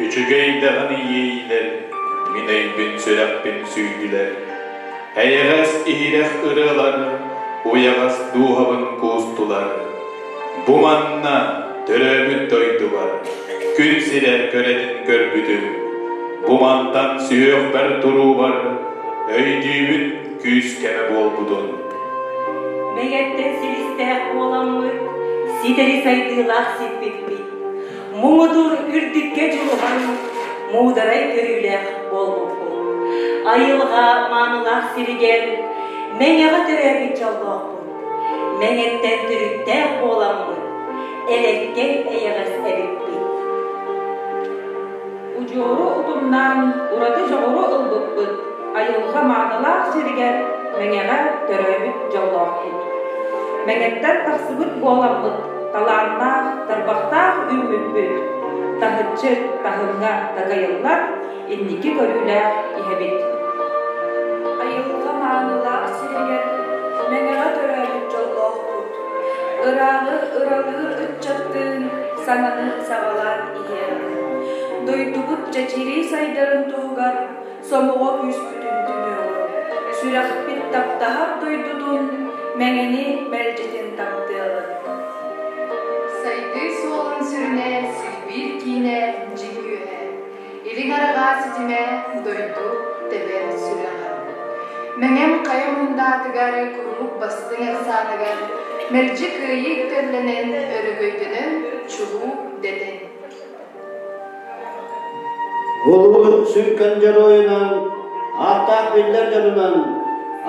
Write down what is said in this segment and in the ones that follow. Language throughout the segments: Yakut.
Үчүгэй даҕаны иэйиилэр мин өйбүн-сүрэхпин сүүйдүлэр, эйэҕэс иһирэх ырыалар уйаҕас дууһабын куустулар. Бу манна төрөөбүт дойдубар күн сирэ көрөтүн көрбүтүм, бу мантан сүһүөхпэр туруубар өйдүүбүн күүс кэмэ буолбутун. Мэгэттэн силистээх буоламмыт, ситэри сайдыылаах сиппиппит. Муҥутуур үрдүккэ дьулуһан, муударай көрүүлээх буолбуппут. Айылҕа маанылаах сиригэр Мэҥэҕэ төрөөбүт дьоллоохпут. Мэҥэттэн төрүттээх буоламмыт, элэккэй эйэҕэс эбиппит. Удьуору утумнаан ураты дьоҕуру ылбыппыт, айылҕа маанылаах сиригэр Мэҥэҕэ төрөөбүт дьоллоохпут. Мэҥэттэн тахсыбыт буоламмыт, талааннаах, тарбахтаах үүммүппүт, таһыччы таһымҥа такайыллар инники көрүүлээх иһэбит. Айылҕа маанылаах сиригэр Мэҥэҕэ төрөөбүт дьоллоохпут. Ырааҕы ыралыыр ыччаттыын саҥаны саҕалаан иһиэҕиҥ. Дойдубут чэчирии сайдарын туһугар сомоҕо күүспүтүн түмүөҕүҥ. Сүрэхпит таптаһар дойдутун Мэҥэни мэлдьитин таптыаҕыҥ. Сайдыы суолун сүрүнэ силбиир киинэ дьиҥ үөһэ. Илин арҕаа ситимэ дойду тэбэр сүрэҕэ. Мэҥэм хайа мундаатыгар куруук бастыҥ ыксааныгар мэлдьи кыайыы көтөллөнөн, өрөгөйдөнөн чулуу дэтэн. Улуу сүҥкэн дьоруойунан, ааттаах биллэр дьонунан,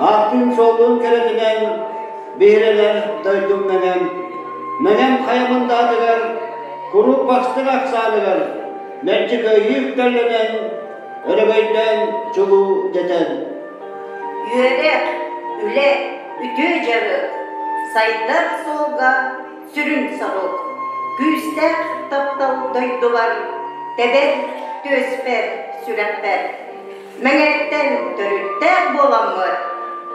ааттыын-суоллуун кэрэтинэн биһирэнэр дойдум Мэҥэм. Мэҥэм хайа мындаатыгар, куруук бастыҥ ахсааныгар, мэлдьи кыайыы үктэллэнэн, өрөгөйдөөн чулуу дэтэн. Үөрэх, үлэ, үтүө дьарык, сайдар суолга сүрүн сорук, күүстээх таптал дойдубар, тэбэр түөспэр, сүрэхпэр. Мэҥэттэн төрүттээх буоламмыт,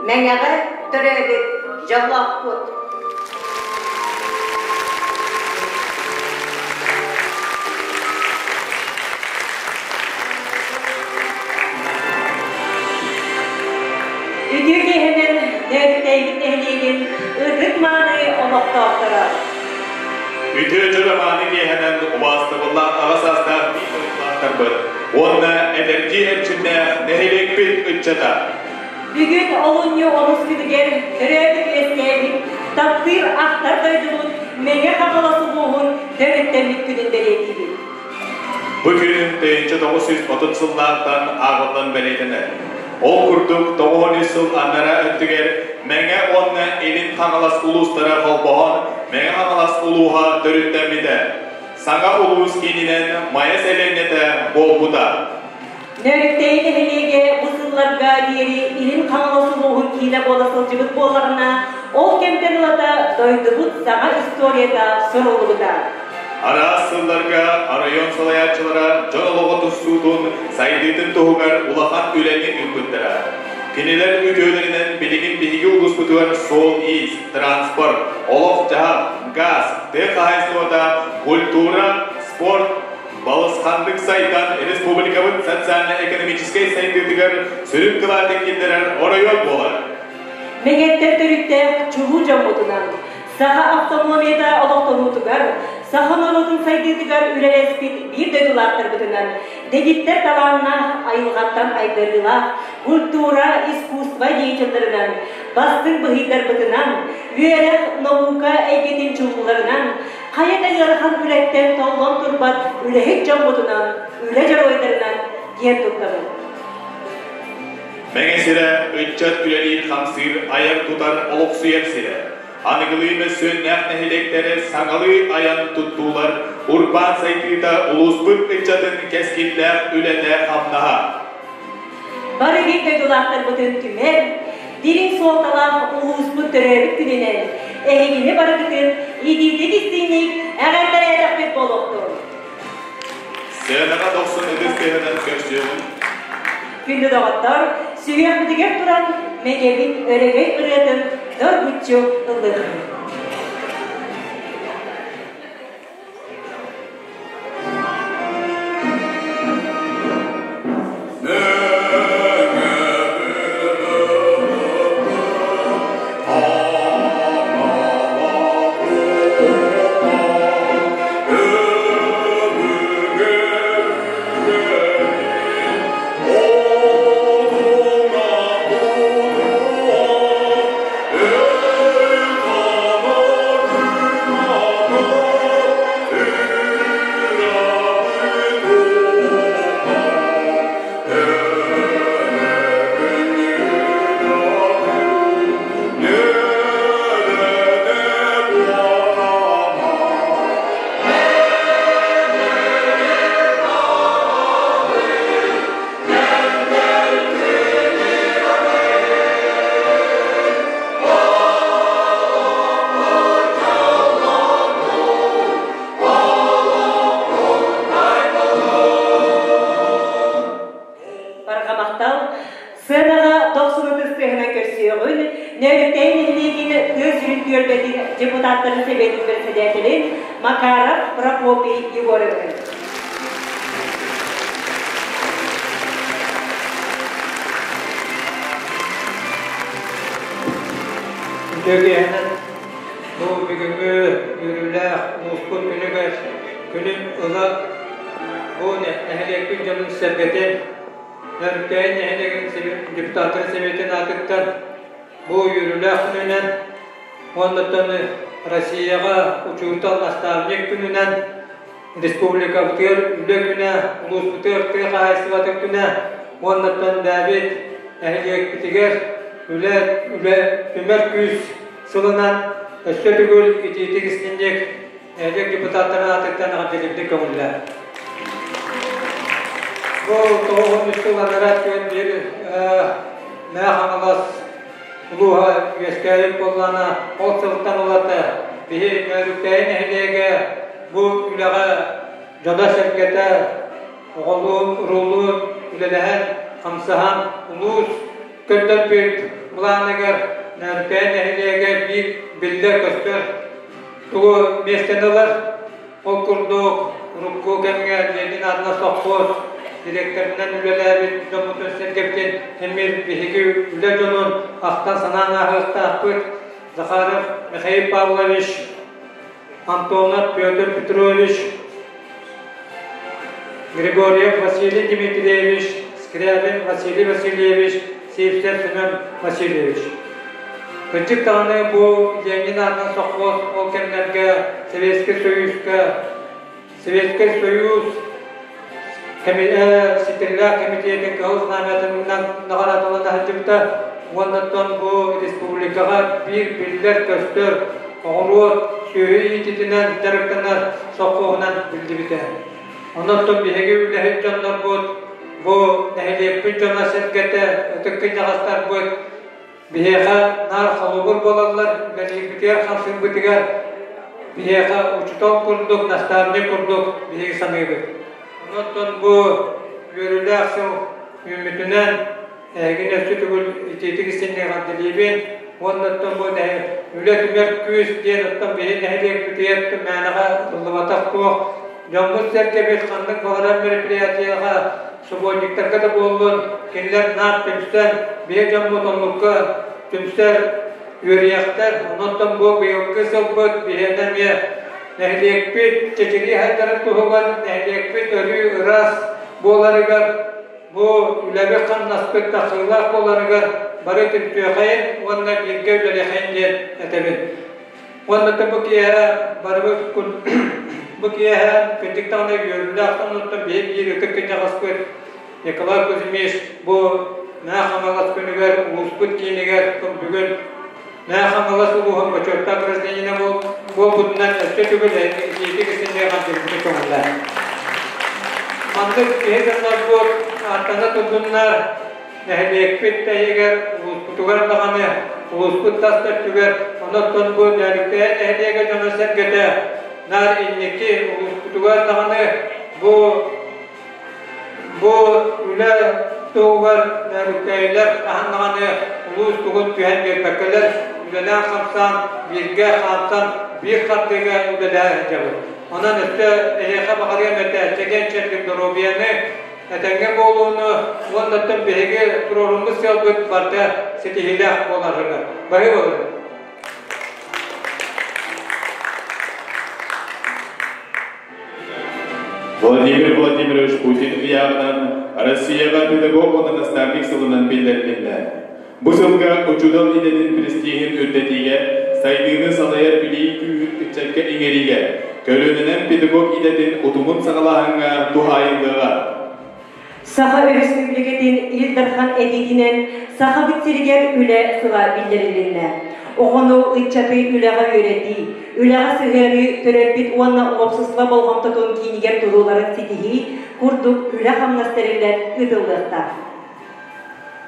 Мэҥэҕэ төрөөбүт дьоллоохпут. Үтүө киэһэнэн Нөөрүктээйбит нэһилиэгин ытык-мааны олохтоохторо! Үтүө дьоро мааны киэһэнэн убаастабыллаах аҕа саастаах биир дойдулаахтарбыт уонна эдэрдии эрчимнээх нэһилиэкпит ыччата! Бүгүн олунньу олус күнүгэр төрөөбүт-үөскээбит, таптыыр ахтар дойдубут Мэҥэ Хаҥалас улууһун төрүттэммит күнүн бэлиэтиибит. Бу күн 1930 сыллаахтан ааҕыллан бэлиэтэнэр. Ол курдук, 93 сыл анараа өттүгэр Мэҥэ уонна Илин Хаҥалас улуустара холбоһон Мэҥэ Хаҥалас улууһа төрүттэммитэ. Саҥа улуус киининэн Майа сэлиэнньэтэ буолбута. Нөөрүктэйи нэһилиэгэ бу сылларга диэри Илин Хаҥалас улууһун киинэ буола сылдьыбыт буоллаҕына, ол кэмтэн ылата дойдубут саҥа историята суруллубута. Араас сылларга оройуон салайааччылара дьон олоҕо тупсуутун, сайдыытын туһугар улахан үлэни ыыппыттара. Кинилэр үтүөлэринэн билигин биһиги улууспутугар суол-иис, транспорт, олох-дьаһах, газ, тыа хаһаайыстыбата, культура, спорт, балысханнык сайдан республикабыт социально-экономическай сайдыытыгар сүрүн кылаатын киллэрэр оройуон буолар. Мэҥэттэн төрүттээх чулуу дьоммутунан, саха автономията олохтонуутугар, саха норуотун сайдыытыгар үлэлэспит биир дойдулаахтарбытынан, дэгиттэр талааннаах, айылҕаттан айдарыылаах культура, искусство деятеллэринэн, бастыҥ быһыйдарбытынан, үөрэх, наука эйгэтин чулууларынан, хайа да ыарахан үлэттэн толлон турбат үлэһит дьоммутунан, үлэ дьоруойдарынан киэн туттабыт. Мэҥэ сирэ ыччат үлэлиир-хамсыыр, айар-тутар, олохсуйар сирэ. Аныгылыы мөссүөннээх нэһилиэктэри саҥалыы айан туттуулар, урбаан сайдыыта улууспут ыччатын кэскиллээх үлэтэ-хамнаһа. Бары биир дойдулаахтарбытын түмэр, дириҥ суолталаах улууспут төрөөбүт күнүнэн эһигини барыгытын итиитик истиҥник эҕэрдэлээтэхпит буолуохтун! Сыанаҕа дохсун ытыс тыаһынан көрсүөҕүҥ. Күндү доҕоттор, сүһүөхпүтүгэр туран Мэгэбит өрөгөй ырыатын доргуччу ыллыахпыт. Нөөрүктэйи нэһилиэгин тыа сирин түөлбэтин депутаттарын сэбиэтин председателин Макаров Прокопий Егорович. Үтүө бу бүгүҥҥү үөрүүлээх улууспут күнүгэр күнүн ыла бу нэһилиэкпит дьонун сэргэтин Нөрүктэйин нэһилиэгин депутаттарын сэбиэтин аатыттан бу үөрүүлээх күнүнэн уоннаттан Россияҕа учуутал наставник күнүнэн республикабытыгар үлэ күнэ, улууспутугар тыа хаһаайыстыбатын күнэ уоннаттан бэйэбит нэһилиэкпитигэр үлэ үлэ түмэр күүс сылынан өссө төгүл итиитик истинник нэһилиэк депутаттарын аатыттан эҕэрдэлиирбит көҥүллээх. Бу 93 сыл анараа өттүгэр биир Мэҥэ Хаҥалас улууһа үөскээбит буоллаҕына, ол сылтан ылата биһи Нөөрүктээйи нэһилиэгэ бу үлэҕэ дьоно-сэргэтэ оҕолуун, уруулуун үлэлэһэн, хамсаһан улуус көрдөрбүт былааныгар Нөөрүктээйи нэһилиэгэ биир биллэр-көстөр тугу миэстэни ылар. Ол курдук, урукку кэмҥэ Ленин аатынан сопхуос дириэктэринэн үлэлээбит дьоммутун сэргэбитин эмиэ биһиги үлэ дьонун ахтан-санаан ааһыахтаахпыт. Захаров Михаил Павлович, Антонов Петр Петрович, Григорьев Василий Дмитриевич, Скрябин Василий Васильевич, Сивцев Семен Васильевич. Кырдьык даҕаны бу Ленин аатынан сопхуос ол кэмнэргэ Советскай Союзка Советскай Союз ситимнээх кэмитиэтин кыһыл знамятынан наҕараадалана сылдьыбыта уонна бу республикаҕа биир биллэр-көстөр оҕуруот сүөһү иититинэн дьарыктанар сопхуоһунан биллибитэ. Онон биһиги үлэһит дьоннорбут бу нэһилиэкпит дьоно-сэргэтэ, ытык кырдьаҕастарбыт Биһиэхэ наар холобур буолаллар, үлэлиирбитигэр-хамсыырбытыгар биһиэхэ учуутал курдук, наставник курдук биһиги саныыбыт. Онон бу үөрүүлээх сыл үүммүтүнэн эһигини өссө төгүл итиитик истиҥник эҕэрдэлиибин уонна оттон бу үлэ түмэр күүс диэн оттон биһи нэһилиэкпитигэр мээнэҕэ ыллыбатах туох дьоммут-сэргэбит ханнык баҕарар мероприятиеҕа субботниктарга да буоллун, кинилэр наар түмсэн, биһи дьоммут оннукка түмсэр үөрүйэхтэр. Онон бу быйылгы сылбыт биһиэнэ эмиэ нэһилиэкпит чэчирии сайдарын туһугар, нэһилиэкпит өрүү ыраас буоларыгар, бу үлэбит-хамнаспыт тахсыылаах буоларыгар бары түмсүөхэйин уонна бииргэ үлэлиэхэйин диэн этэбин. Уонна да бу киэһэ барыбыт бу киэһэ кырдьык даҕаны үөрүүлээх сонунуттан биһи биир ытык кырдьаҕаспыт Николай Кузьмич бу Мэҥэ Хаҥалас күнүгэр улууспут киинигэр бүгүн Мэҥэ Хаҥалас улууһун бочуоттаах гражданина буолбутунан өссө төгүл итиитик истиҥник эҕэрдэлиирбит көҥүллээх. Маннык киһи дьоннорбут ааттана турдуннар, Нэһилиэкпит да иһигэр, улууспутугар даҕаны, улууспут тас өттүгэр, онон бу Нөөрүктээйи нэһилиэгэ дьоно-сэргэтэ наар инники улууспутугар даҕаны бу бу үлэ туһугар нөөрүктээйилэр хаһан даҕаны улуус тугун түһэн биэрбэккэлэр үлэлээн-хамсаан, бииргэ хаамсан, биир хардыыга үлэлэһэ сылдьабыт. Онон өссө эһиэхэ баҕарыам этэ чэгиэн-чэбдик доруобуйаны, Этэҥҥэ буолууну уоннаттан биһиги туруоруммут сыалбыт барыта ситиһиилээх буоларыгар. Баһыы буолун. Владимир Владимирович Путин ыйааҕынан Россияҕа педагог уонна наставник сылынан биллэрилиннэ. Бу сылга учуутал идэтин престиһин үрдэтиигэ, сайдыыны салайар билии күүһүн ыччакка иҥэриигэ, көлүөнэнэн педагог идэтин утумун саҕалааһыҥҥа туһаайыллыаҕа. Саха Өрөспүүбүлүкэтин Ил Дархан этиитинэн Сахабыт сиригэр үлэ сыла биллэрилиннэ. Оҕону, ыччаты үлэҕэ үөрэтии, үлэҕэ сыһыарыы төрөппүт уонна уопсастыба болҕомтотун киинигэр турууларын ситиһии курдук үлэ-хамнас тэриллэн ыытыллыахтаах.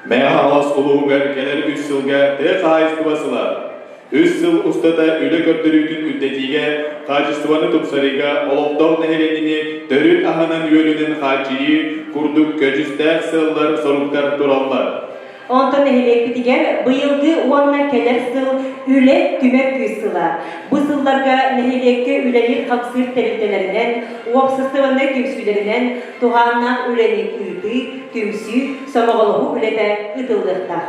Мэҥэ Хаҥалас улууһугар кэлэр үс сылга тыа хаһаайыстыба сыла. Үс сыл устата үлэ көрдөрүүтүн үрдэтиигэ, хаачыстыбаны тупсарыыга олохтоох нэһилиэнньэни төрүт аһынан-үөлүнэн хааччыйыы курдук көдьүүстээх сыаллар-соруктар тураллар. Онтон нэһилиэкпитигэр быйылгы уонна кэлэр сыл Үлэ түмэр күүс сыла. Бу сылларга нэһилиэккэ үлэлиир-хамсыыр тэрилтэлэринэн, уопсастыбаннай түмсүүлэринэн туһааннаах үлэни ыытыы, түмсүү, сомоҕолоһуу үлэтэ ыытыллыахтаах.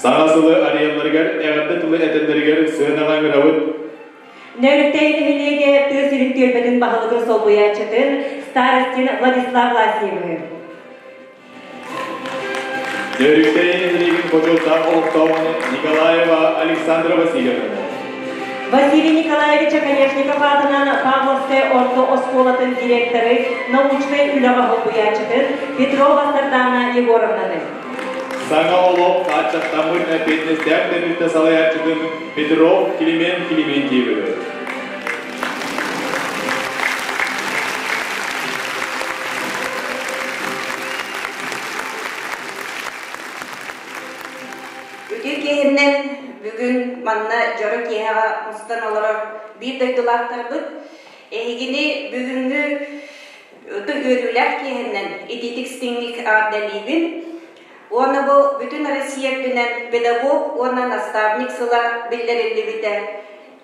Саҥа сылы арыйалларыгар эҕэрдэ тылы этэллэригэр сыанаҕа ыҥырабыт. Нөөрүктэй нэһилиэгэ тыа сирин түөлбэтин баһылыгын солбуйааччытын Старостин Владислав Власьевы. Нөөрүктэй нэһилиэгин бочуоттаах олохтооҕун Николаева Александра Васильевна. Василий Николаевич Оконешников аатынан Павловскай орто оскуолатын директоры, научнай үлэҕэ солбуйааччытын Петрова Сардана Егоровнаны. Саҥа олох хааччахтаммыт эппиэтинэстээх тэрилтэ салайааччытын Петров Климент Климентьевиһы. Үтүө киэһэннэн бүгүн манна дьоро киэһэҕэ мустан олорор биир дойдулаахтарбыт эһигини бүгүҥҥү ытык үөрүүлээх киэһэннэн итиитик истиҥник эҕэрдэлиибин. Уонна бу бүтүн Россия үрдүнэн педагог уонна наставник сыла биллэриллибитэ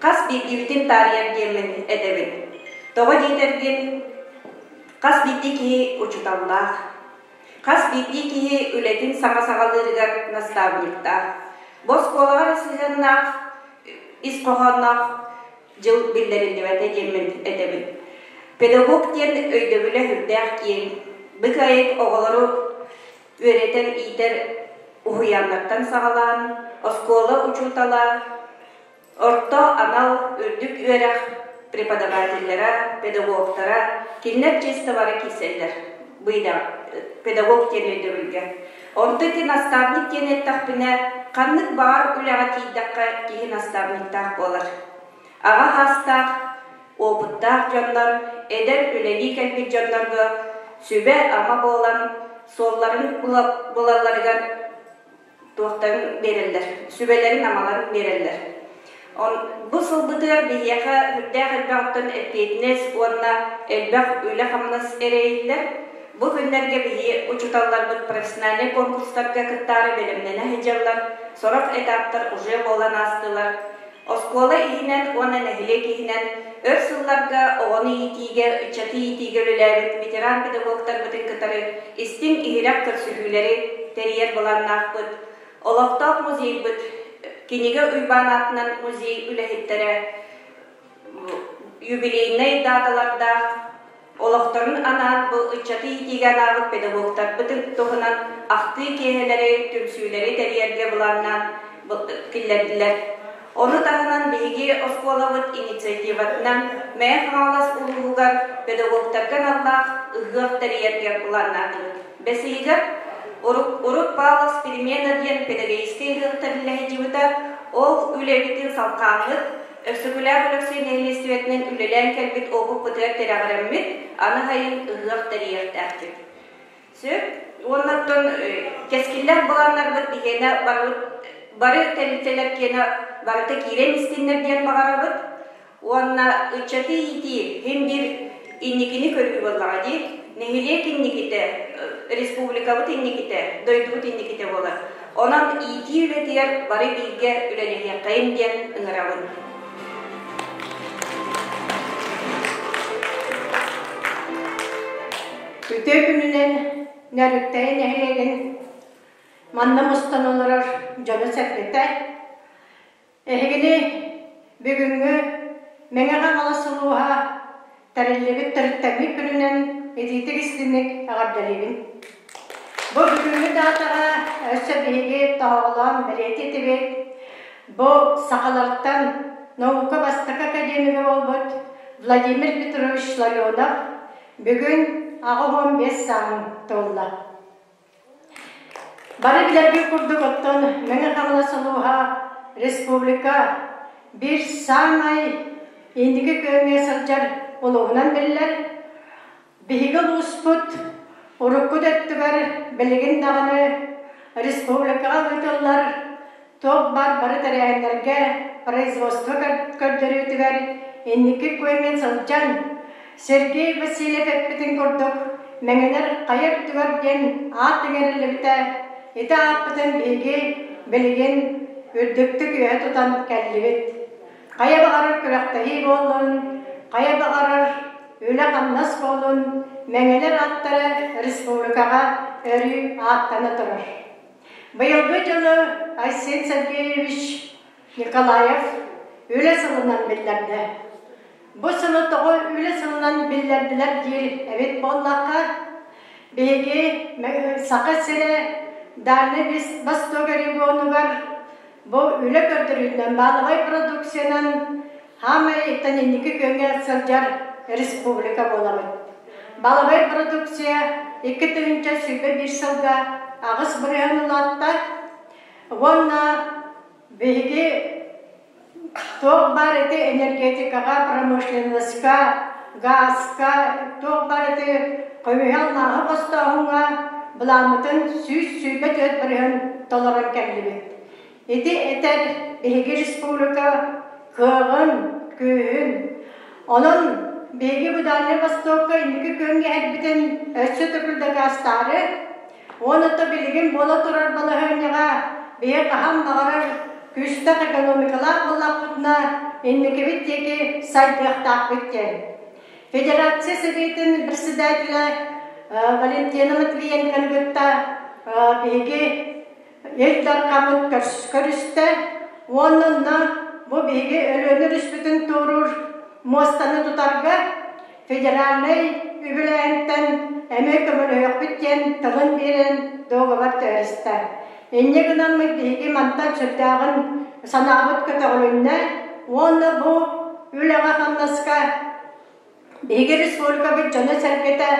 хас биирдиибитин таарыйар диэммин этэбин. Тоҕо диэтэргин, хас биирдии киһи учууталлаах, хас биирдии киһи үлэтин саҥа саҕалыырыгар наставниктаах. Бу оскуолаҕа эрэ сыһыаннаах, ис хоһоонноох дьыл биллэриллибэтэ диэммин этэбин. Педагог диэн өйдөбүлэ сүрдээх киэҥ. Быкайык оҕолору үөрэтэр-иитэр уһуйааннартан саҕалаан, оскуола учуутала, орто анал үрдүк үөрэх преподавателлэрэ, педагогтара, кинилэр чисто бары киирсэллэр быйда педагог диэн өйдөбүлгэ. Онто ити наставник диэн эттэхпинэ, ханнык баҕар үлэҕэ тиийдэххэ киһи наставниктаах буолар. Аҕа саастаах, опыттаах дьоннор, эдэр үлэлии кэлбит дьоннорго сүбэ-ама буолан суолларын булалларыгар туохтарын биэрэллэр, сүбэлэрин-амаларын биэрэллэр. Бу сылбытыгар биһиэхэ үрдээх элбэҕиттэн эппиэтинэс уонна элбэх үлэ-хамнас эрэйиллэр. Бу күннэргэ биһи учууталларбыт профессиональнай конкурстарга кыттаары бэлэмнэнэ сылдьаллар, сорох этаптар уже буолан аастылар. Оскуола иһинэн уонна нэһилиэк иһинэн өр сылларга оҕону иитиигэ, ыччаты иитиигэ үлэлээбит ветеран педагогтарбытын кытары истиҥ-иһирэх көрсүһүүлэри тэрийэр былааннаахпыт. Олохтоох музейбыт Кинигэ Уйбаан аатынан музей үлэһиттэрэ юбилейнай дааталардаах олохторун анаан бу ыччаты иитиигэ анаабыт педагогтарбытын туһунан ахтыы киэһэлэри, түмсүүлэри тэрийэргэ былааннаан киллэрдилэр. Ону таһынан биһиги оскуолабыт инициативатынан Мэҥэ Хаҥалас улууһугар педагогтарга аналлаах ыһыах тэрийэргэ былааннаатыбыт. Бэс ыйыгар урут Павловск перемена диэн педагогическай ыһыах тэриллэ сылдьыбыта. Ол үлэбитин салҕааммыт Өксөкүлээх Өлөксөй нэһилиэстибэтинэн үлэлээн кэлбит опыппытыгар тирэҕирэммит, аны сайын ыһыах тэрийиэхтээхпит. Сөп. Уонна оттон кэскиллээх былааннарбыт биһиэнэ барыбыт бары тэрилтэлэр киэнэ барыта киирэн истиннэр диэн баҕарабыт. Уонна ыччаты иитии син биир инникини көрүү буоллаҕа дии. Нэһилиэк инникитэ, республикабыт инникитэ, дойдубут инникитэ буолар. Онон иитии үлэтигэр бары бииргэ үлэлэһиэххэйин диэн ыҥырабын. Үтүө күнүнэн Нөрүктэйи нэһилиэгин манна мустан олорор дьоно-сэргэтэ Эһигини бүгүҥҥү Мэҥэ Хаҥалас улууһа тэриллибит төрүттэммит күнүнэн итиитик-истиҥник эҕэрдэлиибин. Бу бүгүҥҥү даатаҕа өссө биһиги тоһоҕолоон бэлиэтиэтибит. Бу сахалартан наука бастакы академига буолбут Владимир Петрович Ларионов бүгүн 85 сааһын туолла. Бары билэргит курдук оттон Мэҥэ Хаҥалас улууһа республика биир саамай инники күөҥҥэ сылдьар улууһунан биллэр. Биһиги улууспут урукку да өттүгэр билигин даҕаны республикаҕа ыытыллар туох баар бары тэрээһиннэргэ производство көрдөрүүтүгэр инники күөҥҥэ сылдьан Сергей Васильев эппитин курдук Мэҥэлэр хайа үрдүгэр диэн аат иҥэриллибитэ. Ити ааппытын биһиги билигин үрдүктүк үөһэ тутан кэллибит. Хайа баҕарар күрэхтэһии буоллун, хайа баҕарар үлэ-хамнас буоллун, Мэҥэлэр ааттара республикаҕа өрүү ааттана турар. Быйылгы дьылы Айсен Сергеевич Николаев үлэ сылынан биллэрдэ. Бу сылы тоҕо үлэ сылынан биллэрдилэр диир эбит буоллахха, биһиги Саха сирэ Дальнай Восток регионугар бу үлэ көрдөрүүтүнэн баалабай продукциянан хаамай иттэн инники күөҥҥэ сылдьар республика буолабыт. Балабай продукция 2021 сылга 8% улаатта уонна биһиги туох баар ити энергетикаҕа, промышленноска, газка, туох баар ити көмүһү алмааһы хостооһуҥҥа былааммытын 124% толорон кэллибит. Ити этэр биһиги республика кыаҕын, күүһүн. Онон биһиги бу Дальнай Востокка инники күөҥҥэ иһэрбитин өссө төгүл дакаастаары Уонна билигин буола турар балаһыанньаҕа биһи хаһан баҕарар күүстээх экономикалаах буоллахпытына, инникибит диэки сайдыахтаахпыт диэн. Федерация Сэбиэтин председателэ Валентина Матвиенконы кытта биһиги Ил Дархаммыт көрүстэ уонна онно бу биһиги Өлүөнэ өрүспүтүн туоруур муостаны тутарга федеральнай үбүлээһинтэн эмиэ көмөлөһүөхпүт диэн тылын биэрэн дуогабар түһэристэ. Инньэ гынаммыт биһиги мантан сүрдээҕин санаабыт көтөҕүлүннэ уонна бу үлэҕэ-хамнаска биһиги республикабыт дьоно-сэргэтэ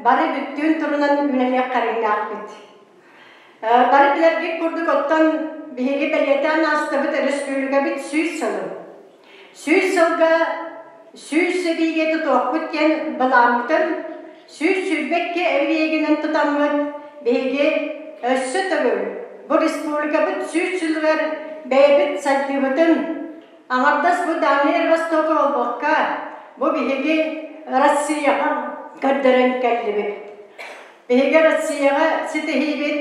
бары бүттүүн турунан үлэлиэх кэриҥнээхпит. Бары билэргит курдук оттон биһиги бэлиэтээн аастыбыт өрөспүүбүлүкэбит 100 сылын. 100 сылга 100 эбиигэ тутуохпут диэн былааммытын 122 эбийиэгинэн тутаммыт биһиги өссө төгүл бу республикабыт 100 сылыгар бэйэбит сайдыыбытын аҥардас бу Дальний Востока буолбакка бу биһиги Россияҕа көрдөрөн кэллибит. Биһиги Россияҕа ситиһиибит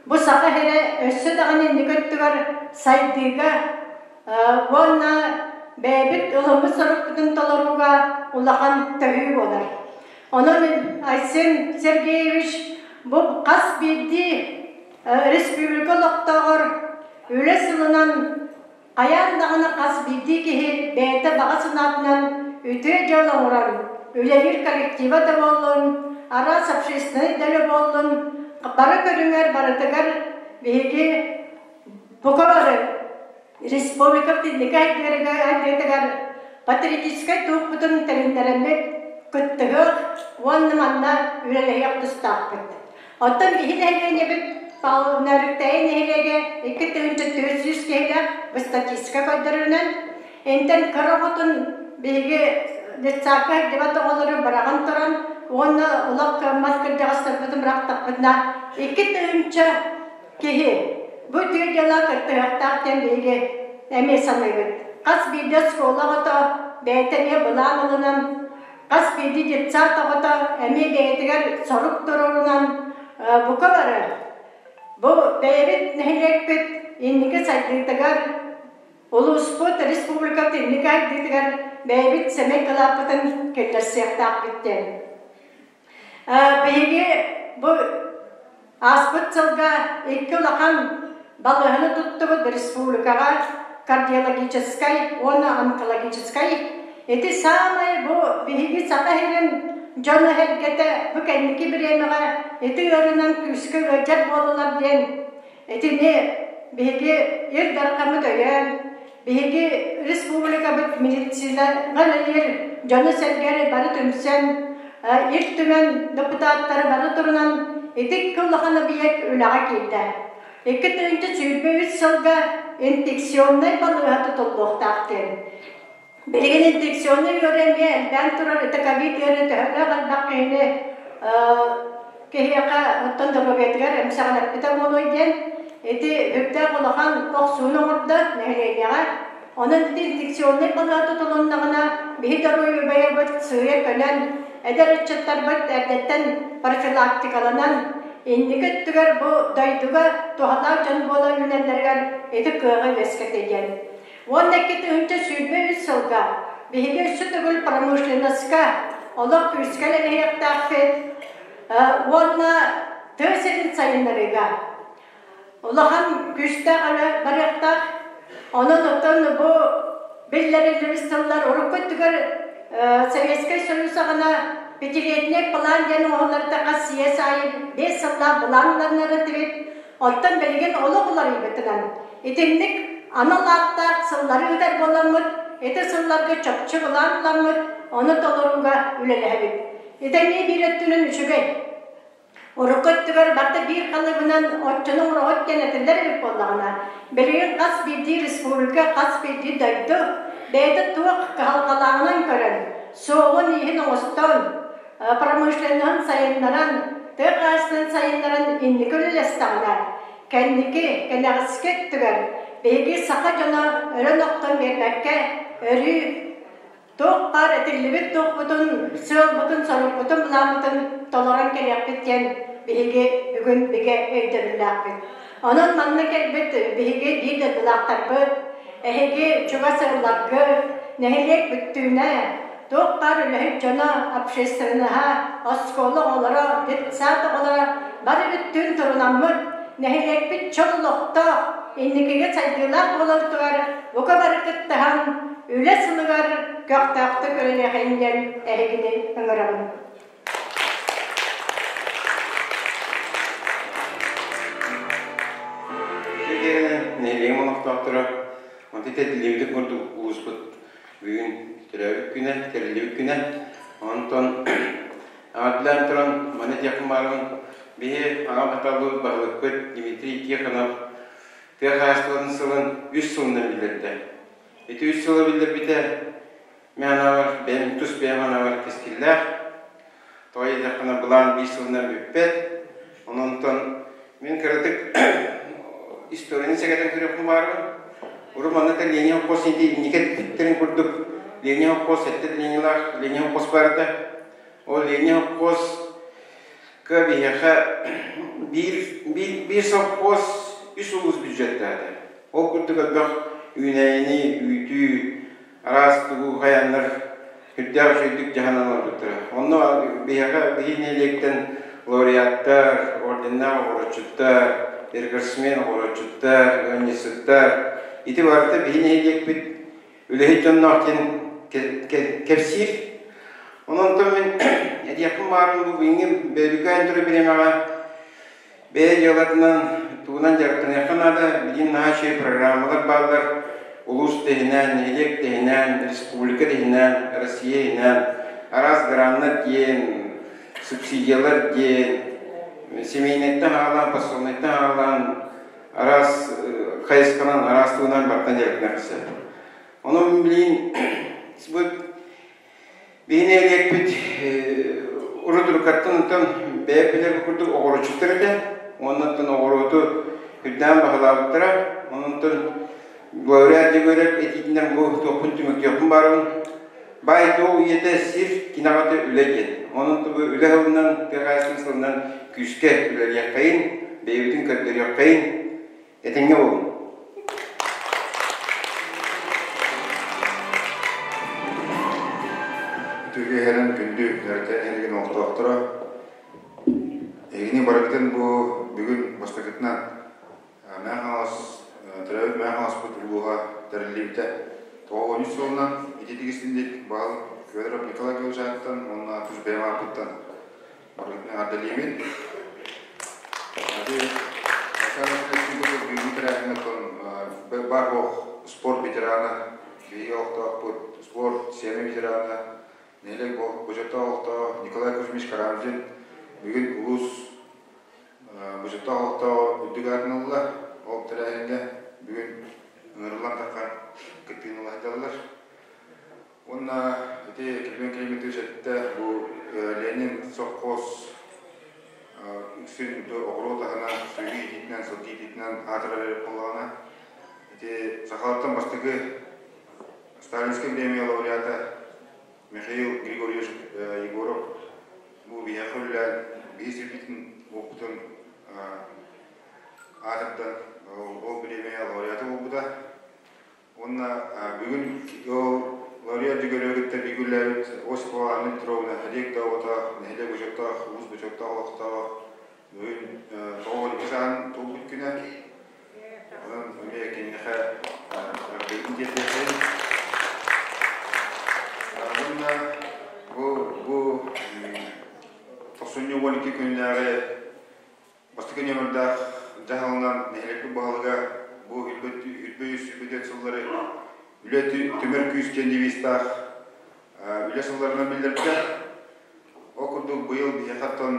бу Саха сирэ өссө даҕаны инники өттүгэр сайдыыга уонна бэйэбит ылыммыт сорукпутун толорууга улахан төһүү буолар. Онон Айсен Сергеевич бу хас биирдии республика олохтооҕор үлэ сылынан хайаан даҕаны хас биирдии киһи бэйэтэ баҕа санаатынан үтүө дьыала оҥорон, үлэлиир коллектива да буоллун, араас общественнай да үлэ буоллун, бары көрүҥэр барытыгар биһиги бука бары республика инники айдыатыгар патриотическай туохпутун тэриннэрэммит кыттыһыах уонна манна үлэлэһиэх тустаахпыт. Оттон биһи нэһилиэнньэбит Нөрүктэйи нэһилиэгэ 2400 киһилээх бу статистика көрдөрүүнэн, интэн кыра оҕотун биһиги детсадка сылдьыбат оҕолору быраҕан туран уонна олох кыаммат кырдьаҕастарбытын бырахтахпытына 2000 киһи бу үтүө дьыала кыттыһыахтаах диэн биһиги эмиэ саныыбыт. Хас биирдии оскуола оҕото бэйэтэ эмиэ былаан ылынан Хас биирдии детсад оҕото эмиэ бэйэтигэр сорук туруорунан бука бары бу бэйэбит нэһилиэкпит инники сайдыытыгар, улууспут, республикабыт инники сайдыытыгар бэйэбит сэмэй кылааппытын киллэрсиэхтээхпит диэн. Биһиги бу ааспыт сылга икки улахан балыыһаны туттубут республикаҕа кардиологическай уонна онкологическай. Ити саамай бу биһиги Саха сирин дьоно-сэргэтэ бу кэнники бириэмэҕэ ити ыарыынан күүскэ ыалдьар буоллулар диэн итини биһиги Ил Дархаммыт өйөөн, биһиги республикабыт медицинаҕа үлэлиир дьону-сэргэни бары түмсэн, Ил Түмэн депутаттары бары турунан ити улахан объект үлэҕэ киирдэ. 2023 сылга инфекционнай балыыһа тутуллуохтаах диэн. Билигин инфекционнай ыарыы эмиэ элбээн турар, ити ковид ыарыы төһөлөөх элбэх киһини киһиэхэ оттон доруобуйатыгар эмсэҕэлэппитэ буолуой диэн ити үрдээх улахан охсууну оҥордо нэһилиэнньэҕэ. Онон ити инфекционнай балыыһа тутулуннаҕына биһи доруобуйабыт сыыйа көнөн, эдэр ыччаттарбыт эрдэттэн профилактикаланан, Инники өттүгэр бу дойдуга туһалаах дьон буола үүнэллэригэр ити кыаҕы үөскэтэ диэн. 12 тыһыынча 23 сылга биһиги өссө төгүл промышленноска олох күүскэ үлэлэһиэхтээхпит уонна тыа сирин сайыннарыыга улахан күүстээх үлэ барыахтаах. Онон оттон бу биллэриллибит сыллар урукку өттүгэр Советскай Союз саҕана пятилетний план диэн оҥоһулларда хас съезд аайы 5 сыллаах былаан ыланнар этибит. Оттон билигин олох уларыйбытынан итинник анал ааттаах сыллары ыытар буоламмыт, ити сылларга чопчу былаан ыламмыт, ону толорууга үлэлэһэбит. Итинни биир өттүнэн үчүгэй. Урукку өттүгэр барыта биир халыыбынан оччону оҥороҕут диэн этиллэр эбит буоллаҕына, билигин хас биирдии республика, хас биирдии дойду бэйэтэ туох кыһалҕалааҕынан көрөн, суолун-ииһин оҥостон, промышленноһын сайыннаран, тыа хаһаайыстыбатын сайыннаран инники үлэлэстэҕинэ, кэнники, кэнэҕэски өттүгэр биһиги саха дьоно өрөн охтон биэрбэккэ, өрүү туох баар этиллибит туохпутун, сыалбытын, сорукпутун, былааммытын толорон кэлиэхпит диэн биһиги бүгүн бигэ өйдөбүллээхпит. Онон манна кэлбит биһиги биир дойдулаахтарбыт, эһиги чугас ыалларгыт, нэһилиэк бүттүүнэ, туох баар үлэһит дьоно, общественноһа, оскуола оҕолоро, детсад оҕолоро бары бүттүүн турунаммыт, нэһилиэкпит чөл олохтоох, инникигэ сайдыылаах буоларытыгар бука бары кыттыһан, үлэ сылыгар көхтөөхтүк үлэлиэхэйин диэн эһигини ыҥырабын. Нэһилиэгим олохтоохторо, онтон тэтиллибитин курдук улууспут бүгүн төрөөбүт күнэ, тэриллибит күнэ. Онтон аҕардылаан туран маны диэхпин баарбын биһи аҕа баталлыбыт баһылыкпыт Дмитрий Тихонов тыа хаһаайыстыбатын сылын үс сылынан биллэрдэ. Ити үс сылы биллэрбитэ мин анаабар, бэйэм тус бэйэм анаабар кэскиллээх. Тоҕо диэтэххинэ былаан биир сылынан бүппэт. Онон мин кыратык историяны сэгэтэн көрүөхпүн баарбын. Урут манна Ленин холкуос инники эппиттэрин курдук Ленин холкуос сэттэ Ленинлаах Ленин холкуос баар этэ. Ол Ленин холкуос кыа биһиэхэ биир, биир, биир совхоз үс улуус бюджеттаата. Ол курдук элбэх үүнээйини, үүтү, араас тугу хайаннар үрдээх үчүгэйдик дьаһанан олорбуттара. Онно биһиэхэ биһи нэһилиэктэн лауреаттар, орденнаах оҕороччуттар, рекордсмен оҕороччуттар, ыанньыксыттар ити барыта биһи нэһилиэкпит үлэһит дьонноох диэн кэпсиир. Онон мин этиэхпин баарым бу бүгүҥҥү бөөлүкээн турар бириэмэҕэ бэйэ дьыалатынан тугунан дьарыктаныахха наада. Билигин наһаа үчүгэй программалар бааллар. Улуус тэһинэн, нэһилиэк тэһинэн, республика тэһинэн, Россия иһинэн араас граннар диэн, субсидиялар диэн, семейнэйтэн аҕалан, посольнайтан аҕалан, араас хайысханан, араас тугунан бартан дьарыктаныахха сөп. Онон билигин бу биһи нэһилиэкпит урут уруккаттан онтон бэйэ билэр курдук оҕороччуттар этэ. Уоннаттан оҕуруоту үрдээн баһылаабыттара. Онон лауреат Дегорев этиитинэн бу туохпун түмүктүөхпүн баарыбын. Баай-дуол үйэтэ сир кинаҕата үлэ диэн. Онон бу үлэ сылынан, тыа хаһаайыстыбатын сылынан күүскэ үлэлиэххэйин, бэйэбитин көрдөрүөххэйин, этэҥҥэ буолуҥ. Үтүө күндү Нөртө нэһилиэгин олохтоохторо, эһигини барыгытын бу бүгүн бастакытынан Мэҥэ Хаҥалас төрөөбүт Мэҥэ Хаҥаласпыт улууһа тэриллибитэ 93 сылынан ититик истиҥник баһылык Федоров Николай Гаврильевичтан уонна тус бэйэм ааппыттан барыгытын эҕэрдэлиибин. Ати бүгүҥҥү тэрээһиҥҥэ баар буох спорт ветерана, биһиги олохтоохпут спорт сиэмэ ветерана, нэһилиэк бочуоттаах олохтооҕо Николай Кузьмич Карамзин бүгүн улуус бочуоттаах олохтооҕо үрдүк аатын ылла. Ол тэрээһиҥҥэ бүгүн ыҥырыллан таххан кыттыыны ыла сылдьаллар. Уонна ити Климент Климентович эттэ бу Ленин совхоз үксүн оҕуруот аһынан, сүөһү иитиитинэн, сылгы иитиитинэн аатырар эбит буоллаҕына, ити сахалартан бастакы Сталинскай премия лауреата Михаил Григорьевич Егоров бу биһиэхэ үлэлээн биһи сирбитин уоппутун тардан ол бириэмийэ лауреаты буолбута. Уонна бүгүн ол лауреат дьөгөрүө кытта биир Осипова Анна Петровна нэһилиэк да оҕото, нэһилиэк бочуоттаах, улуус бочуоттаах олохтооҕо бүгүн 92 сааһын туолбут күнэ. Онон эмиэ киниэхэ эҕэрдэбитин тиэрдиэххэйин. Уонна бу тохсунньу 12 күннээҕи бастакы нүөмэрдээх дьаһалынан нэһилиэкпит баһылыга бу үрбэ үс сыллары үлэ түмэр күүс диэн девизтаах үлэ сылларынан биллэрбитэ. Ол курдук быйыл биһиэхэ оттон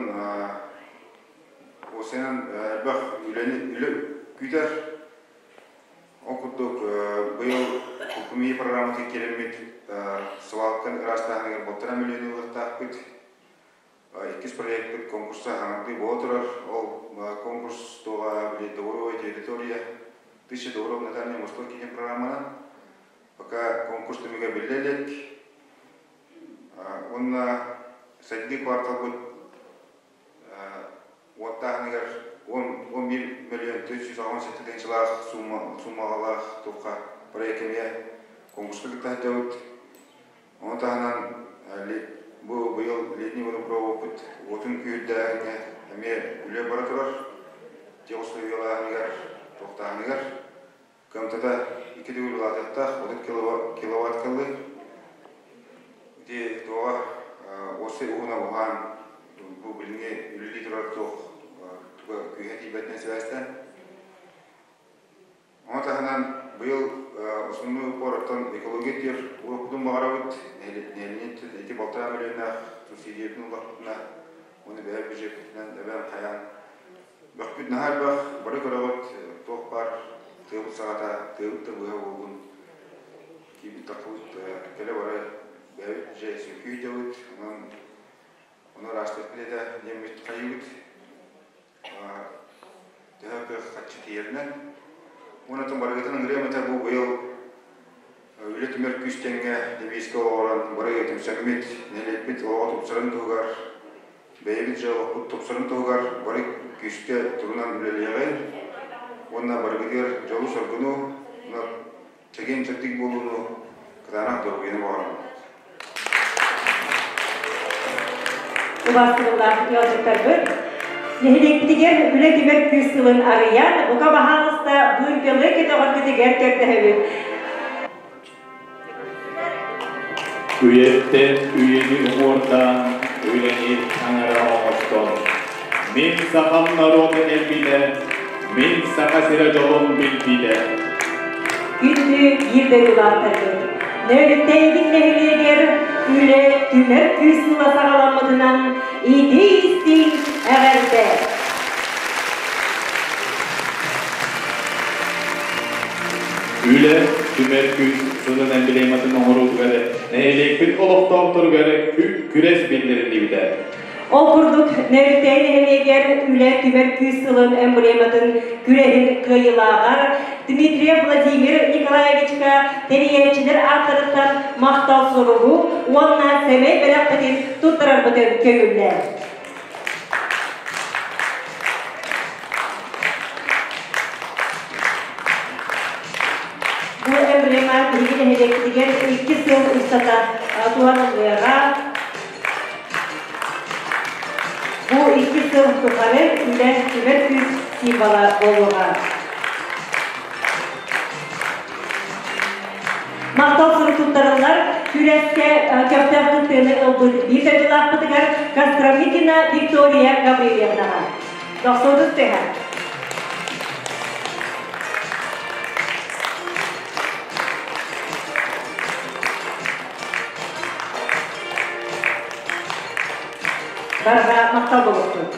уопсайынан элбэх үлэни үлэ күүтэр. Ол курдук быйыл КУКМИ программатын киирэммит свалканы ыраастааһыныгар 1,5 миллион ылыахтаахпыт. Иккис проекпыт конкурса хаҥардыы буола турар. Ол конкурс туоҕа били Добровая территория, тысяча добров Наталья Морской киһи программанан. Пока конкурс түмүгэ биллэ илик. Уонна сайдыы кварталбыт уоттааһыныгар 11 миллион 487 тыһыынчалаах суммалаах туохха проект эмиэ конкурска кытта сылдьабыт. Ону таһынан бу быйыл летний водопроводпут уотун күүрдээһиҥҥэ эмиэ үлэ бара турар. Дьиэ условиялааһыныгар, туохтааһыныгар кыамтата 2 төгүл улаатыахтаах 30 киловатт кыллы. Ити туоҕа уопсай уһуна уһаан бу билиҥҥи үлэлии турар туох туга күүһэ тиийбэтинэн сибээстээн. Ону таһынан быйыл основной упор оттон экология тир уруокпутун баҕарабыт. Нэһилиэнньэ ити 1,5 миллионнаах субсидиябытын ыллахпытына, уонна бэйэ бюджеппитинэн эбээн хайаан бөхпүт наһаа элбэх, бары көрөҕүт, туох баар тыабыт саҕата, тыабыт да быһа буоллун, киирбит таххыбыт кэлэ бары бэйэбит дьэ сүргүйдэбит, онон ону ыраастыахпыт этэ диэммит хайыыбыт. Төһө кыах харчы тиийэринэн. Уонна барыгытын ыҥырыам этэ бу быйыл үлэ түмэр күүс тэҥҥэ девизкэ олоҕуран бары түмсэммит, нэһилиэкпит олоҕо тупсарын туһугар, бэйэбит дьэ олохпут тупсарын туһугар бары күүскэ турунан үлэлиэҕиҥ уонна барыгытыгар дьолу-соргуну, чэгиэн-чэбдик буолууну, кытаанах доруобуйаны баҕарабын. Убаастабыллаах ыалдьыттарбыт, нэһилиэкпитигэр үлэ түмэр күүс сылын арыйан, бука баһаалыста быыргалы көтөҕөргүтүгэр көрдөһөбүт. Үйэттэн үйэни уҥуордаан, үлэни таҥара оҥостон. Мин сахам норуота кэлбитэ, мин Саха сирэ дьолун билбитэ. Күндү биир дойдулаахтарбыт, Нөөрүктээйбит нэһилиэгэр үлэ түмэр күүс сыла саҕаламмытынан итии-истиҥ эҕэрдэ! Үлэ түмэр күүс сылын эмблематын оҥоруутугар нэһилиэкпит олохтоохторугар күрэс биллэриллибитэ. Ол курдук, Нөөрүктээй нэһилиэгэр үлэ түмэр күүс сылын эмблематын күрэһин кыайыылааҕар Дмитриев Владимир Николаевичка тэрийээччилэр ааттарыттан махтал суругу уонна сэмэй бэлэхпитин туттарарбытын көҥүллээ. Бу эмблема биһиги нэһилиэкпитигэр 2 сыл устата туһаныллыаҕа. Бу 2 сыл тухары үлэ түмэр күүс символа буолуоҕа. Махтал сурук туттарыллар күрэскэ көхтөөх кыттыыны ылбыт биир дойдулаахпытыгар Костромитина Виктория Гаврильевнаҕа. Дохсуодус тыһа. Барҕа махтал буолуохтун.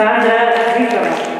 Сандра Зыкова.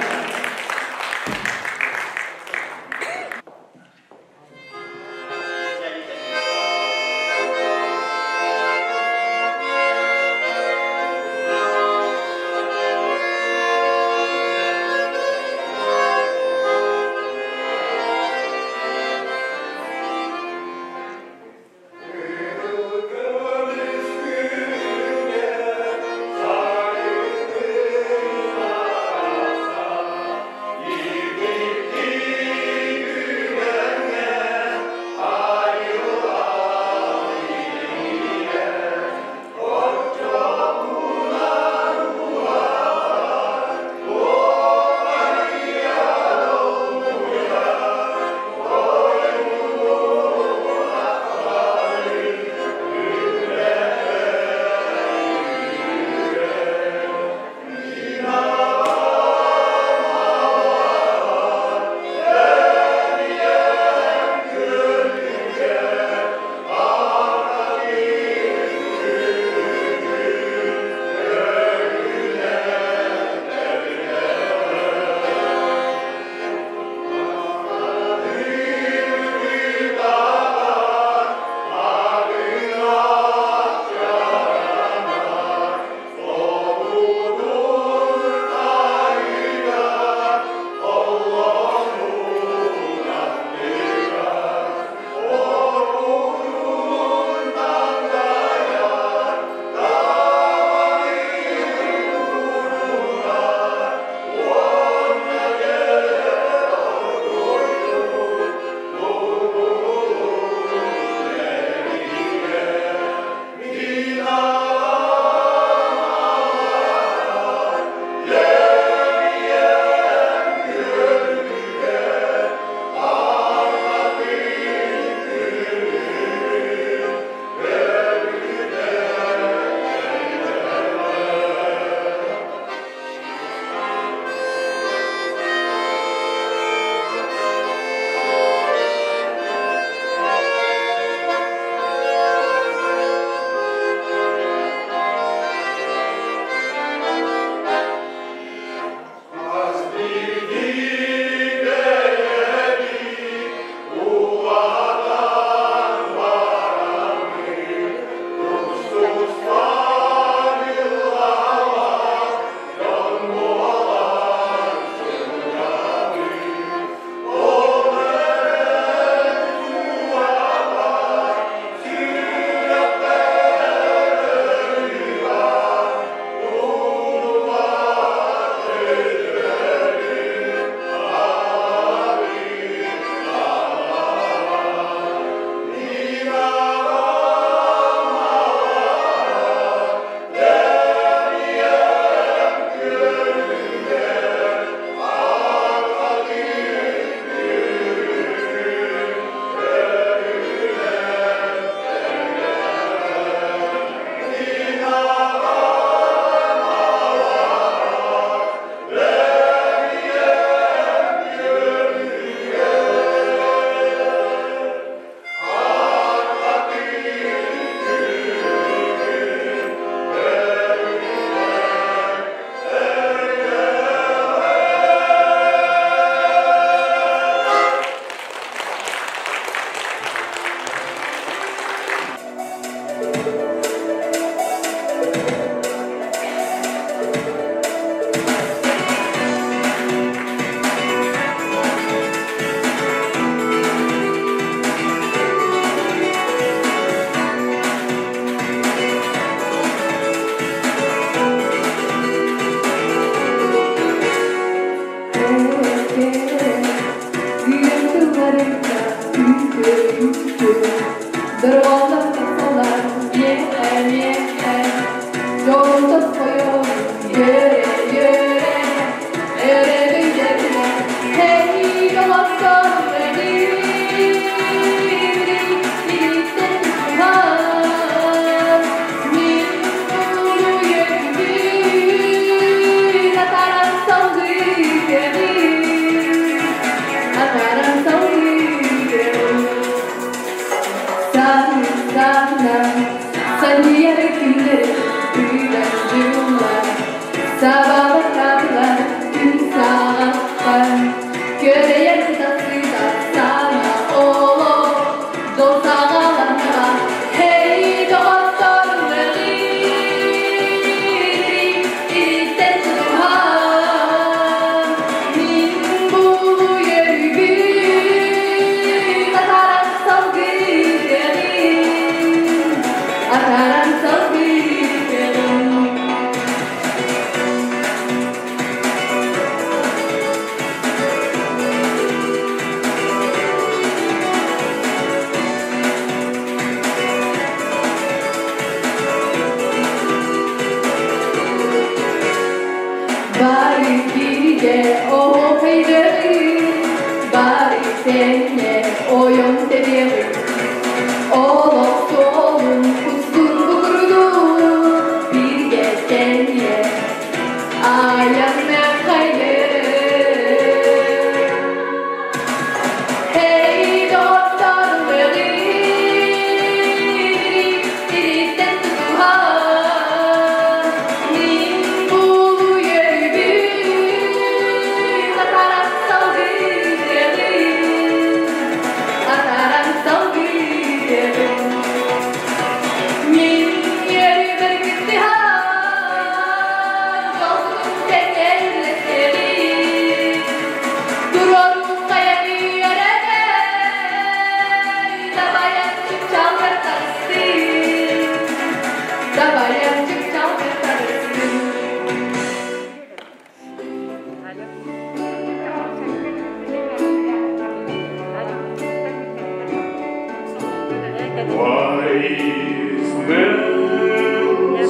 Wise men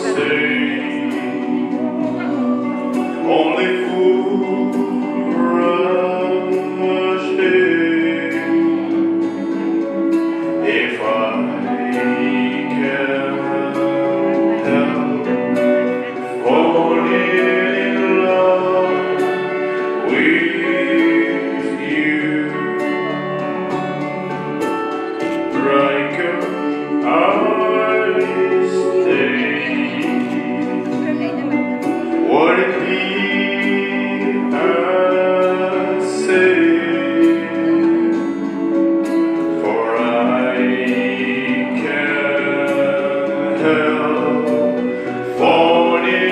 say only fools rush in. If I can help falling in love with you, Riker, I stay. Would it be a sin? For I can't help falling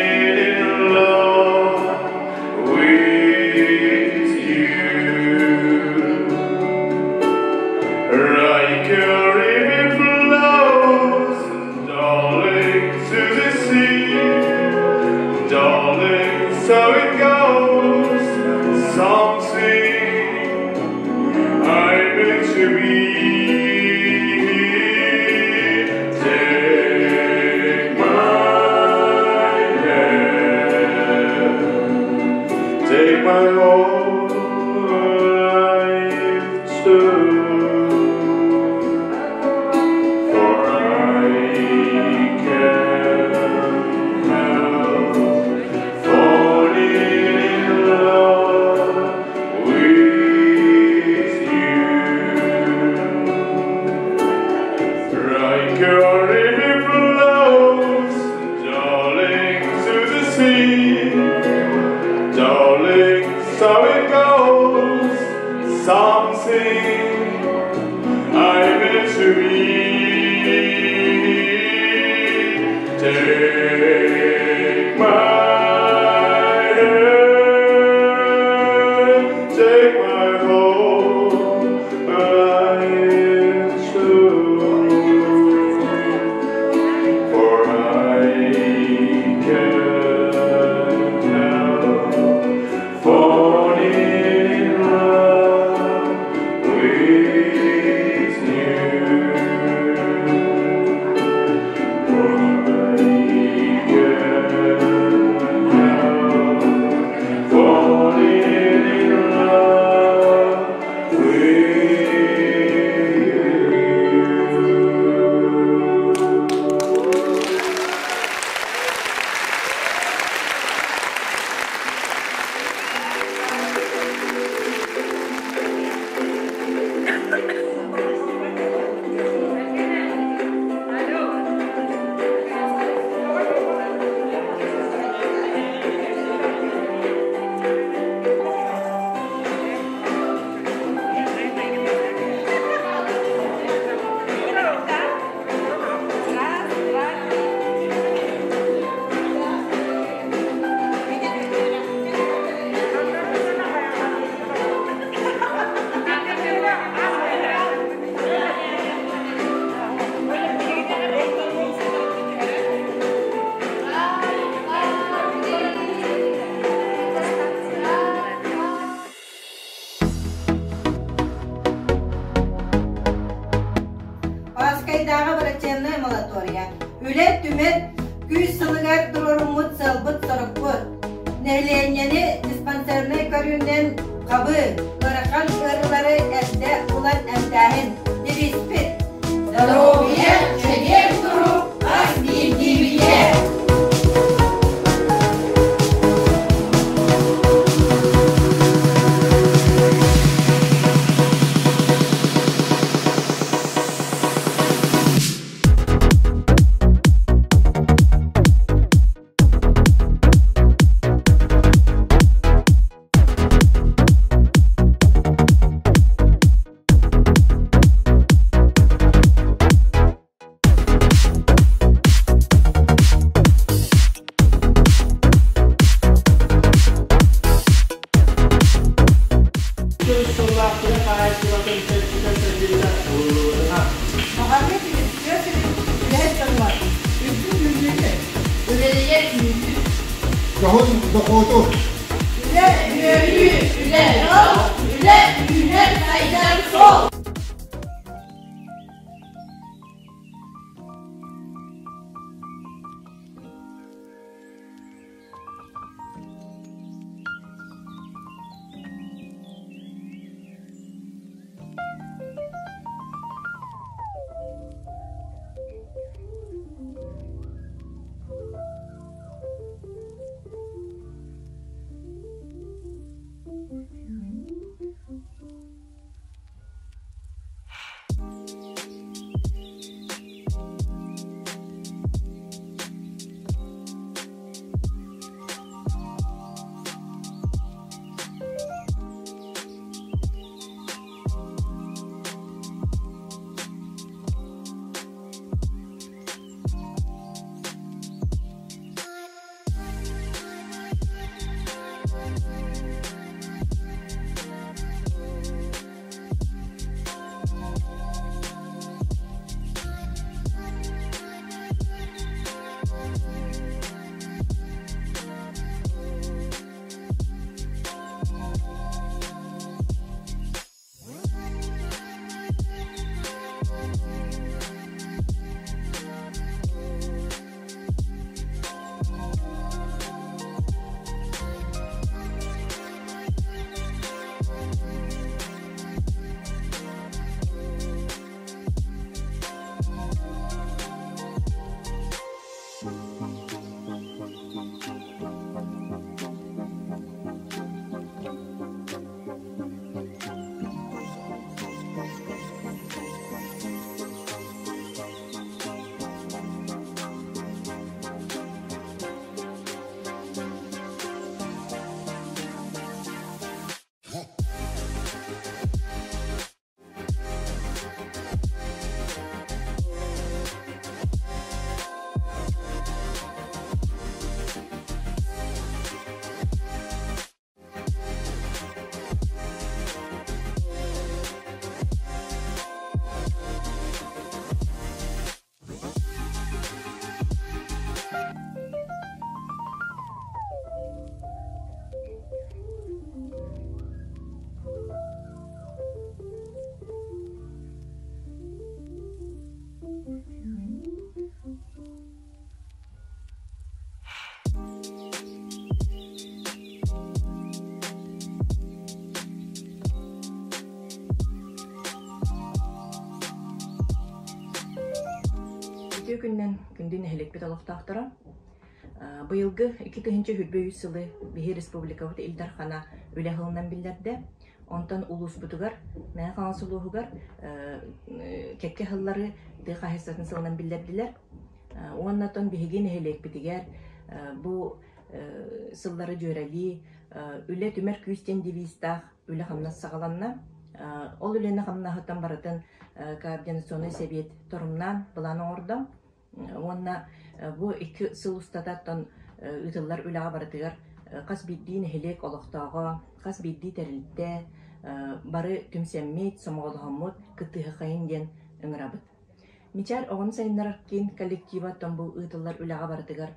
in love with you. Like a river flows, darling, to the sea. Darling, so it goes. Something I meant to be. Take my hand, take my whole life too. For I can't help falling in love with you. Like a river flows, darling, to the sea. Darling, so it goes. Something I meant to be. Take my hand, take my whole life too. For I can't help falling in love with you. For I can't help falling in love with you. Оскайдааҕы врачебнай амбулатория. Үлэ түмэр күүс сылыгар туруоруммут сыалбыт-сорукпут. Нэһилиэнньэни диспансернай көрүүнэн хабыы, ыарахан ыарыылары эрдэ булан эмтээһин. Девизпит. Здоровье, чэгиэн турук, хас биирдиибитигэр! Сыллаах тыа хаһаайыстыбатын чэрчитинэн тэриллибитэ ылыллыбытынан. Баҕарыа сирин, тыа сирин үлэһит дьонугар үрдүк үүнүүнү, Үлэлиир күүһү, Дьоһун дохуоту. Үлэ үөрүү, үлэ дьол, үлэ үүнэр сайдар суол! Үтүө күнүнэн күндү нэһилиэкпит олохтоохторо. Быйылгы 2023 сылы биһи республикабыт Ил Дархана үлэ сылынан биллэрдэ. Онтон улууспутугар, Мэҥэ Хаҥалас улууһугар кэккэ сыллары тыа хаһаайыстыбатын сылынан биллэрдилэр. Уонна оттон биһиги нэһилиэкпитигэр бу сыллары дьүөрэлии үлэ түмэр күүс диэн девизтаах үлэ-хамнас саҕаланна. Ол үлэни-хамнаһыттан барытын координационнай сэбиэт торумнаан былаан оҥордо. Уонна бу икки сыл устататтан ыытыллар үлэҕэ барытыгар хас биирдии нэһилиэк олохтооҕо, хас биирдии тэрилтэ бары түмсэммит, сомоҕолоһоммут кыттыһыаххайын диэн ыҥырабыт. Мичээр оҕону сайыннарар киин коллектива оттон бу ыытыллар үлэҕэ барытыгар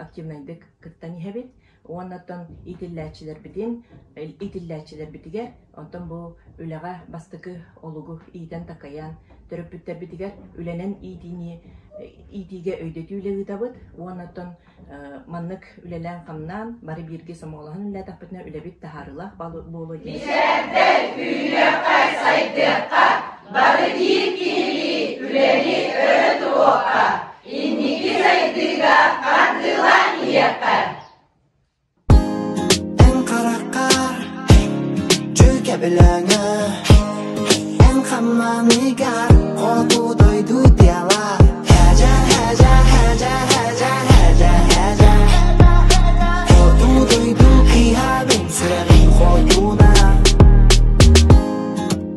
активнайдык кыттан иһэбит. Уонна оттон иитиллээччилэрбитин, иитиллээччилэрбитигэр онтон бу үлэҕэ бастакы олугу иитэн-такайан, төрөппүттэрбитигэр үлэнэн иитиини иитиигэ өйдөтүү үлэ ыытабыт. Уонна оттон маннык үлэлээн-хамнаан, бары бииргэ сомоҕолоһон үлэлээтэхпитинэ үлэбит таһаарыылаах буолуо диэн. Мичээрдэр үүнүөххэ, сайдыахха, бары биир киһилии үлэни өрө туруохха, инники сайдыыга хардыылаан иһиэххэ. Эн хараххар дьүкэбилэҥэ Эн хамнаныгар хоту дойду дела Хэжэ хэжэ хэжэ хэжэ хэжэ хэжэ Хоту дойду киһабын сүрэҕин хотуна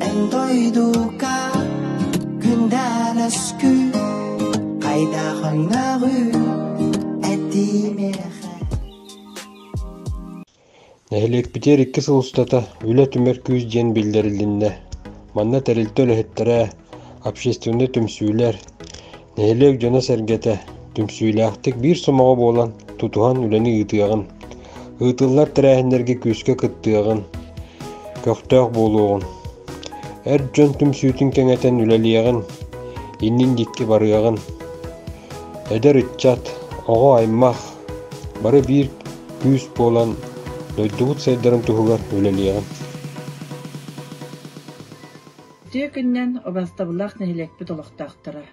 Эн дойдуга күндэлэскү Хайдах өҥнөҕү этимиэхэ Нэһилиэкпитигэр икки сыл устата үлэ түмэр күүс диэн биллэрилиннэ. Манна тэрилтэ үлэһиттэрэ, общественнай түмсүүлэр, нэһилиэк дьоно-сэргэтэ түмсүүлээхтик биир сомоҕо буолан тутуһан үлэни ыытыаҕын, ыытыллар тэрээһиннэргэ күүскэ кыттыаҕын, көхтөөх буолуоҕун, эр дьон түмсүүтүн кэҥэтэн үлэлиэҕин, иннин диэки барыаҕын. Эдэр ыччат, оҕо аймах бары биир күүс буолан дойдубут сайдарын туһугар үлэлиэҕин. Үтүө күнүнэн убаастабыллаах нэһилиэкпит олохтоохторо!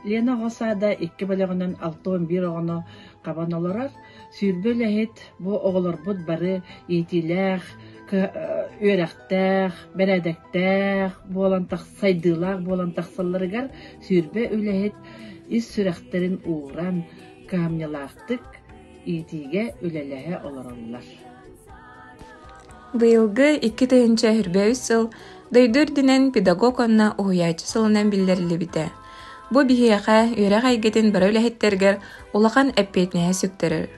Лена оҕо саада икки бөлөҕүнэн 61 оҕону хабан олорор. 20 үлэһит бу оҕолорбут бары иитиилээх, үөрэхтээх, бэрээдэктээх буолан сайдыылаах буолан тахсалларыгар 20 үлэһит ис сүрэхтэрин ууран, кыһамньылаахтык иитиигэ үлэлэһэ олороллор. Быйылгы 2023 сыл дойду үрдүнэн педагог уонна уһуйааччы сылынан биллэриллибитэ. Бу биһиэхэ үөрэх эйгэтин бары үлэһиттэригэр улахан эппиэтинэһи сүктэрэр.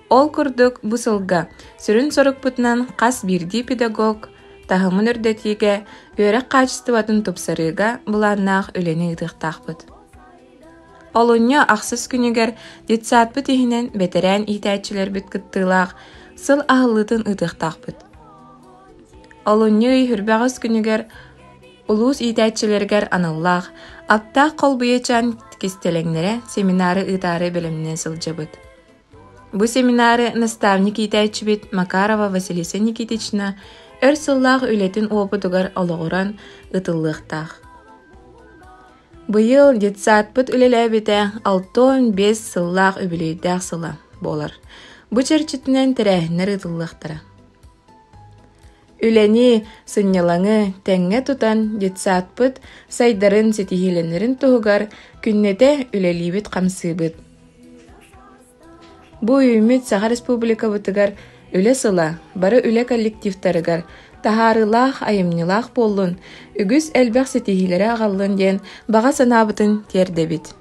Ол курдук, бу сылга сүрүн сорукпутунан хас биирдии педагог таһымын үрдэтиигэ, үөрэх хаачыстыбатын тупсарыыга былааннаах үлэни ыытыахтаахпыт. Олунньу ахсыс күнүгэр детсадпыт иһинэн бэтэрээн иитээччилэрбит кыттыылаах сыл аһыллыытын ыытыахтаахпыт. Олунньу ый үрбэҕис күнүгэр улуус иитээччилэригэр аналлаах Аптаах холбуйачаан кистэлэҥнэрэ семинары ыытаары бэлэмнэнэ сылдьабыт. Бу семинары наставник иитээччибит Макарова Василиса Никитична өр сыллаах үлэтин уопутугар олоҕуран ыытыллыахтаах. Быйыл детсадпыт үлэлээбитэ 65 сыллаах үбүлүөйдээх сыла буолар. Бу чэрчитинэн тэрээһиннэр ыытыллыахтара. Үлэни, сынньалаҥы тэҥҥэ тутан детсадпыт сайдарын, ситиһиилэнэрин туһугар күннэтэ үлэлиибит-хамсыыбыт. Бу үүммүт Саха Республикабытыгар Үлэ сыла бары үлэ коллективтарыгар таһаарыылаах, айымньылаах буоллун, үгүс элбэх ситиһиилэри аҕаллын диэн баҕа санаабытын тиэрдэбит.